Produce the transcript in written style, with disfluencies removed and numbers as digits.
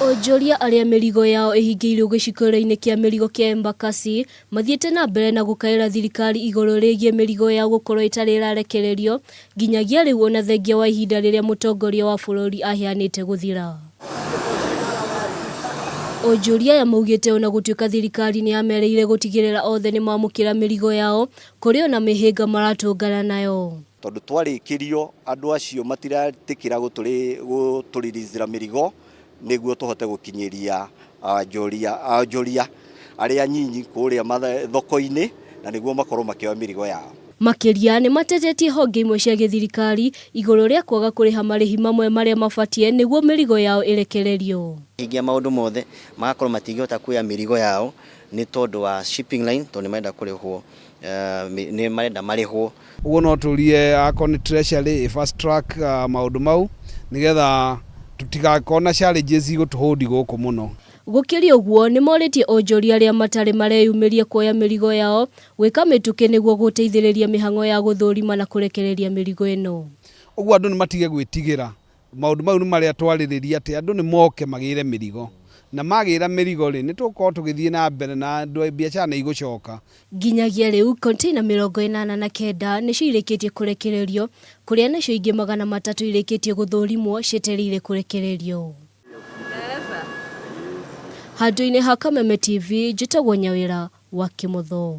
Onjoria arĩa mĩrigo yao ĩhingĩirwo gĩcukĩro-inĩ kĩa mĩrigo kĩa Embakasi mathiĩte na mbere na gũkaĩra thirikari igũrũ rĩgiĩ mĩrigo yao gũkorwo ĩtarĩ ĩrarekererio nginyagia rĩu ona thengia wa ihinda rĩrĩa mũtongoria wa bũrũri aheanĩte gũthira. Onjoria aya maugĩte ona gũtuĩka thirikari nĩ yamerĩire gũtigĩrĩra othe nĩ mamũkĩra mĩrigo yao, kũrĩ ona mĩhĩnga maratũngana nayo. Tondũ twarĩkĩrio andũ acio matiretĩkĩra gũtũririzĩra mĩrigo nĩguo tũhote gũkinyĩria onjoria arĩa anyinyi kũrĩa thoko-inĩ na nĩguo makorwo makĩoya mĩrigo yao. Makĩria nĩ matetetie honge imwe cia gĩthirikari igũrũ rĩa kwaga kũrĩha marĩhi mamwe marĩa mabatie nĩguo mĩrigo yao ĩrekererio. Hingia maũndũ mothe magakorwo matingĩhota kuoya mĩrigo yao nĩ tondũ wa shipping line tondũ nĩ marenda kũrĩhwo nĩ marenda marĩhwo. Ũguo no tũrie akorwo nĩ treasury ĩ fast track maũndũ mau nĩgetha tũtigakorwo na challenges igũtũ hold gũkũ mũno. Gũkĩrĩ ũguo, nĩ morĩtie onjoria arĩa matarĩ mareyumĩria kuoya mĩrigo yao gwĩka mĩtũkĩ nĩguo gũteithĩrĩria mĩhang'o ya gũthũrima na kũrekereria mĩrigo ĩno. Ũguo andũ nĩ matige gwĩtigĩra maũndũ mau nĩ marĩa twarĩrĩria atĩ andũ nĩ moke magĩre mĩrigo na magĩra mĩrigo rĩ nĩ tũgũkorwo tũgĩthiĩ na mbere na andũ biacara nĩ igũcoka. Nginyagia rĩu container 89 nĩcio irĩkĩtie kũrekererio kũrĩa nacio ingĩ 300 irĩkĩtie gũthũrimwo cietereire kũrekererio. Handũ-inĩ ha Kameme TV, njĩtagwo Nyawĩra wa Kĩmotho.